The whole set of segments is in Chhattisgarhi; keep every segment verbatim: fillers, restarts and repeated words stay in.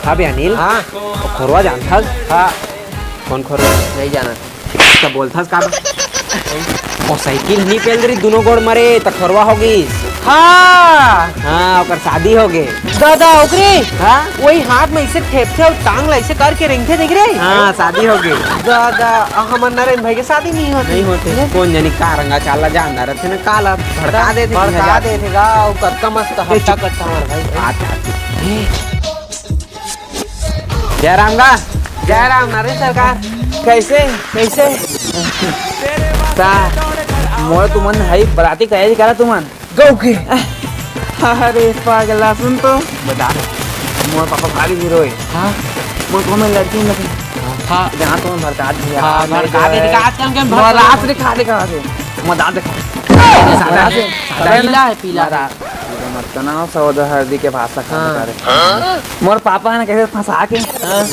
अबे अनिल, हाँ। वो खोरवा जानथस? हाँ। कौन खोरवा? नहीं जाना। त बोलथस का? वो साइकिल नहीं पेल रही, दोनों गोड़ मरे, त खोरवा हो गई। हाँ। हाँ, ओकर शादी हो गए। दादा, ओकरे? हाँ? वही हाथ में इसे ठेपथे और टांग ला इसे करके रेंगथे, देख रहे? हाँ, शादी हो गई। दादा, हमर नरेन भाई के शादी नहीं होती। नहीं होते। कौन जानी का रंगा चाला जानदा रहते ना, काला भड़का देते भड़का देते गा, वो कतका मस्त हट्टा कट्टा हमार भाई। अच्छा, अच्छा। जय राम गा। जय राम नारी सरकार। कैसे? कैसे? ता मोर तुमन हई बराती तैयारी करा तुमन। गौ के। अरे पागला, सुन तो। बता। मोर पापा भारी हीरो है। हाँ। मोर को में लड़की नहीं। हाँ। जहाँ तुम भड़का दिया। हाँ, भड़का दे, आजकल के मोर भड़का रात दे। दिखा दे, कहाँ से? मोर दांत दिखा। सादा है, पीला है। मत ना सौदा हल्दी के भाषा खा हाँ। मोर पापा है ना, कैसे फंसा के हाँ।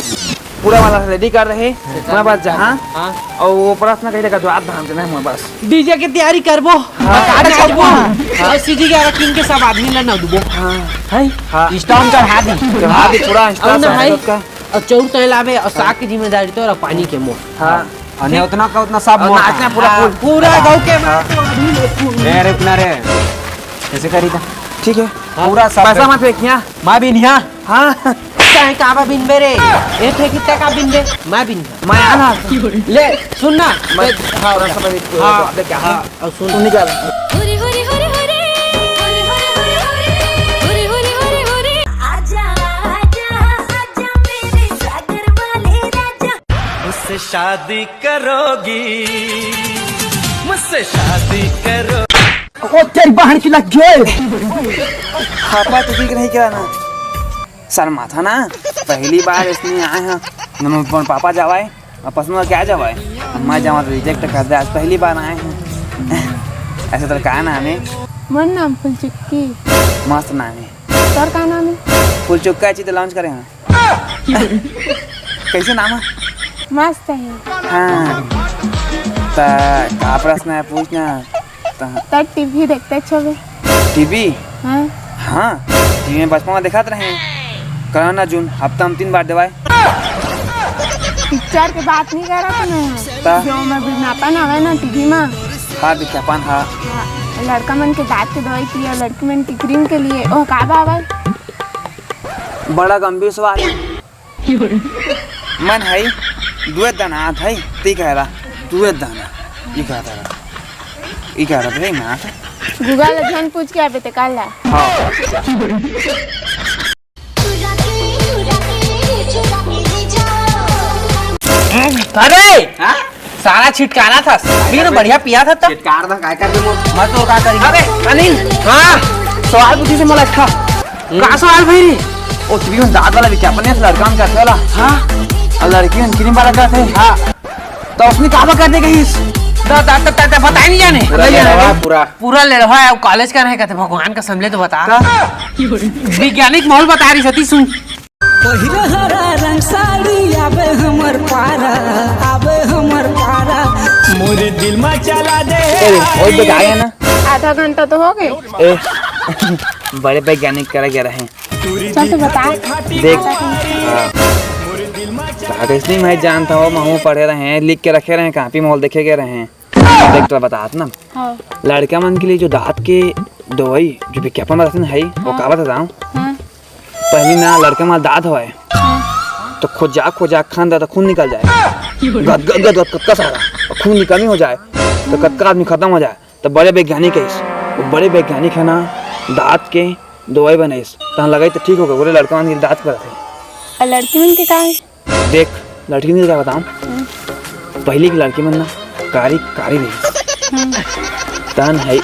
पूरा वाला रेडी कर रहे। मैं बस जहाँ हाँ। और वो प्रश्न कहीं का जवाब धान देना है, मैं बस डीजे की तैयारी करबो। हाँ। बता दे अच्छा, आपको। हाँ। और सीधी ग्यारह किंग के सब आदमी ला ना दुबो। हाँ। है? हाँ। स्टॉम चढ़ा दी। चढ़ा दी पूरा और ना भाई। और चौक तो लावे और साग की जिम्मेदारी तो और पानी के मोर। हाँ। अने उतना का उतना सब और मोर नाचना का। पूरा हाँ, फुल। पूरा गाँव के हाँ। मार दो अभी लोग फुल। ए, रुक ना रे। कैसे करी था? ठीक है। हाँ। पूरा सब पैसा मत फेंकिया। मैं भी नहीं, हाँ। हाँ। चाहे का बा बिन बे रे। ए, फेंकी ते का बिन बे? मैं बिन। मैं आना। ले, सुन ना। मैं हाँ, थोड़ा सा मैं हाँ, आप क्या हाँ, और सुन। तू निकाल। हुरी, हुरी, हुरी, हुरी। हुरी, हुरी, हुरी, हुरी। हुरी, हुरी, हुरी, हुरी। आजा, आजा, आजा मेरे सागर वाले राजा। मुझसे शादी करोगी, मुझसे शादी करो। ओ तेरी बहन की लग गई। पापा तो ठीक नहीं करा ना। सर माथा ना, पहली बार इसमें आए हैं। नमो अपन पापा जावाए, और पसंद क्या जावाए? मैं जावा तो रिजेक्ट कर दे, आज पहली बार आए हैं। ऐसे तो का नाम है? मोर नाम फुलचुक्की। मस्त नाम है। तोर का नाम है? फुलचुक्का चीज लॉन्च करे हैं। कैसे नाम है? मस्त है। हाँ। त का प्रश्न है, पूछना? त त टीवी देखते छबे। टीवी? हाँ। हाँ, टीवी में बचपन में देखत रहे। करो ना जून, हफ्ता में तीन बार देवाए। पिक्चर के बात नहीं करत ना। त? जो मैं विज्ञापन आवे ना टीवी में। हाँ, विज्ञापन, हाँ। हाँ, लड़का मन के दांत के दवाई के लिए, लड़की मन की क्रीम के लिए, ओ का बाबा? बड़ा गंभीर सवाल। मन है, दुए दाना आत है, ती कह रहा, दुए दाना। ई कह रहा, ई कह रहा, रे माँ। गूगल ला झन पूछ के आबे ते काल ला। हाँ। अरे! हाँ? सारा छिटकारा था, फिर बढ़िया पिया था तब। छिटकार था, काय कर दे मोर? मत तो का करी। अबे, अनिल। हाँ, सवाल पूछी से मला अच्छा। हम्म। का सवाल भाई रे? ओ, टीवी में दांत वाला विज्ञापन है, लड़का मन करथे वाला। हाँ। और लड़की मन क्रीम वाला करथे। हाँ। तो उसने का कर दे गई? दा, दा, दा, दा, दा, बताई नहीं जाने। पूरा नहीं जाने लेरवा, रे। पूरा। पूरा लेरवा है, वो कॉलेज का रहे कहते, भगवान का समझे तो बता। का? वैज्ञानिक माहौल बता रही सती सुन। पहिरा हरा रंग साड़ी आबे हमर पारा, आबे हमर पारा। मोरे दिल मा चला दे। ए, बहुत बेकार है ना? आधा घंटा तो हो गए। ए, बड़े वैज्ञानिक करे गए रहे। चल तो बता। देख, हाँ। कहा कैसे नहीं मैं जानता हूँ, महू पढ़े रहे हैं, लिख के रखे रहे हैं, कापी मोल देखे गए रहे हैं। देख तो बतात ना। हाँ। लड़का मन के लिए जो दांत के दवाई, जो विज्ञापन बताते हैं, वो हाँ। का बताता हूँ? हाँ। पहली ना लड़का मन दांत होए, हाँ। तो खोजा खोजा खान दा तो खून निकल जाए। गद गद गद गद कतका सारा, और खून निकल नहीं हो जाए, तो कतका आदमी खत्म हो जाए। तो बड़े वैज्ञानिक है इस, वो बड़े वैज्ञानिक है ना, दांत के दवाई बनाइस, तहां लगाई तो ठीक हो गए। बोले लड़का मन के दांत पर थे। और लड़की मन के का है? देख, लड़की मन के का बताऊं? हम्म। पहले की लड़की मन ना कारी कारी रही। हम्म। तन है,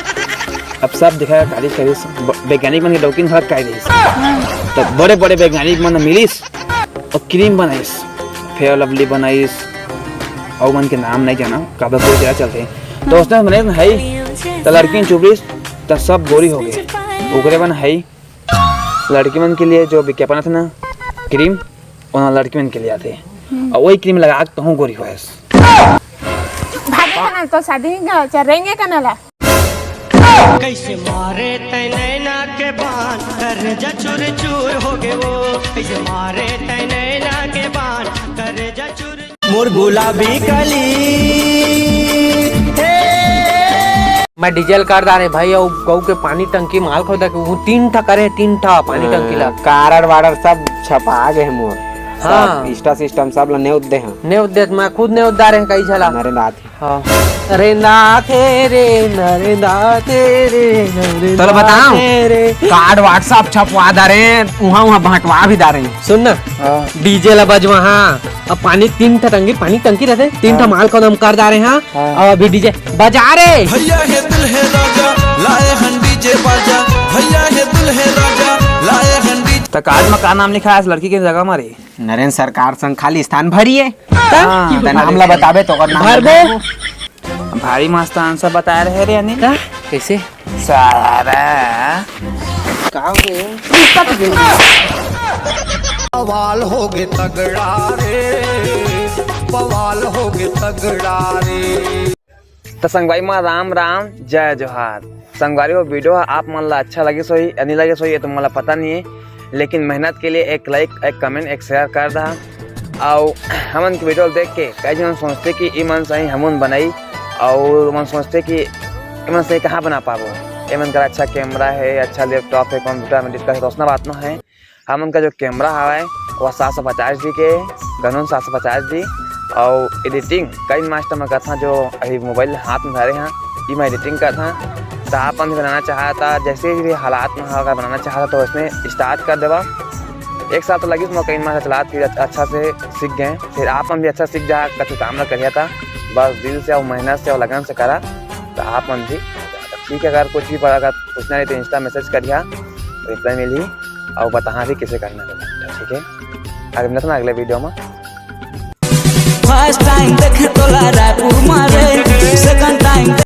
अब सब दिखाया कारी कारी से, ब-, वैज्ञानिक मन के डौकिन हर कारी रही। हम्म। तो बड़े बड़े वैज्ञानिक मन मिलिस और क्रीम बनाइस, फेयर लवली बनाइस, और मन के नाम नहीं जाना, काबर कोई जगह चलते हैं। तो उसने बनाइस है, तो लड़की चुपड़िस, तो सब गोरी हो गए। ओकरे मन है, लड़की मन के लिए जो विज्ञापन आथे ना, क्रीम, ओना लड़की मन के लिए आथे। हम्म। और वही क्रीम लगा के तहूँ गोरी होएस। भागे कना तो शादी नहीं करा, चल रेंगे कना ला। कैसे मारे तै नैना के बान, कर जा चूर चूर हो गए वो। कैसे मारे तै नैना के बान, कर जा चूर। मोर गुलाबी कली। मैं डीजल कर डारे भाई, अउ गऊ के पानी टंकी माल खोदा के वो तीन ठा करे, तीन ठा पानी टंकी ला। कारड वारड सब छपा गे हे मोर। हाँ। सब Insta सिस्टम सब ला नेउत दे हाँ। नेउत देत, मैं खुद नेउत डारे हैं कई झला। नरेंद्र आथे। हाँ। अरे नाथे रे, नरेंद्र आथे रे, नरेंद्र तोला बताऊं? आथे रे। कार्ड WhatsApp छपवा डारे, उहाँ उहाँ बंटवा भी डारे। सुन ना। हाँ। डीजे ला बजवा, हाँ। अब पानी तीन ठा टंकी, पानी टंकी रहते, तीन ठा हाँ। माल को हम कर डारे, हाँ। हाँ। और अभी डीजे बजा रे। भैया हे दुल्हे राजा, लाए हन डीजे बाजा। भैया हे दुल्हे राजा, लाए हन डीजे। त कार्ड में का नाम लिखा है इस लड़की के जगह मारे? नरेंद्र सरकार संग खाली स्थान भरी है। हाँ। त नाम ला बताबे तो ओकर नाम भरबो। भारी मस्त आंसर बता रहे रे अनिल। का? कैसे? सारा। का हो गए? बवाल हो गए तगड़ा रे, बवाल हो गए तगड़ा रे। त संगवारी मा राम राम, जय जोहार। संगवारी हो, वीडियो ह आप मन ला अच्छा लगिस होही या नहीं लगिस होही, ये तो मोला पता नहीं है, लेकिन मेहनत के लिए एक लाइक, एक कमेंट, एक शेयर कर दहा। अउ हमन के वीडियो देख के कई झन सोचते कि ई मन सही हमन बनाई, अउ मन सोचते कि ई मन सही कहाँ बना पाबो। ए मन कर अच्छा कैमरा है, अच्छा लैपटॉप है, कंप्यूटर में दिक्कत है, तो उसना बात ना है। हमन का जो कैमरा हवय, वो सात सौ पचास डी के, Canon सात सौ पचास डी, अउ एडिटिंग KineMaster में करथन, जो अभी मोबाइल हाथ में धरे हैं, ई में एडिटिंग करथन। तो आप मन भी बनाना चाहता, जैसे भी हालात में हो, अगर बनाना चाहता तो इसमें स्टार्ट कर देवा। एक साल तो लगिस मोर KineMaster चलात, फिर अच्छा से सीख गए। फिर आप मन भी अच्छा सीख जा, कछु काम ना करिया था, बस दिल से और मेहनत से और लगन से करा, तो आप मन भी। ठीक है, अगर कुछ भी पड़ा, अगर पूछना रही तो Insta मैसेज करिया, रिप्लाई मिली और बताहा भी कैसे करना है, ठीक है। अगर मिलत ना अगले वीडियो में। फर्स्ट टाइम देखे तोला रायपुर मा रे,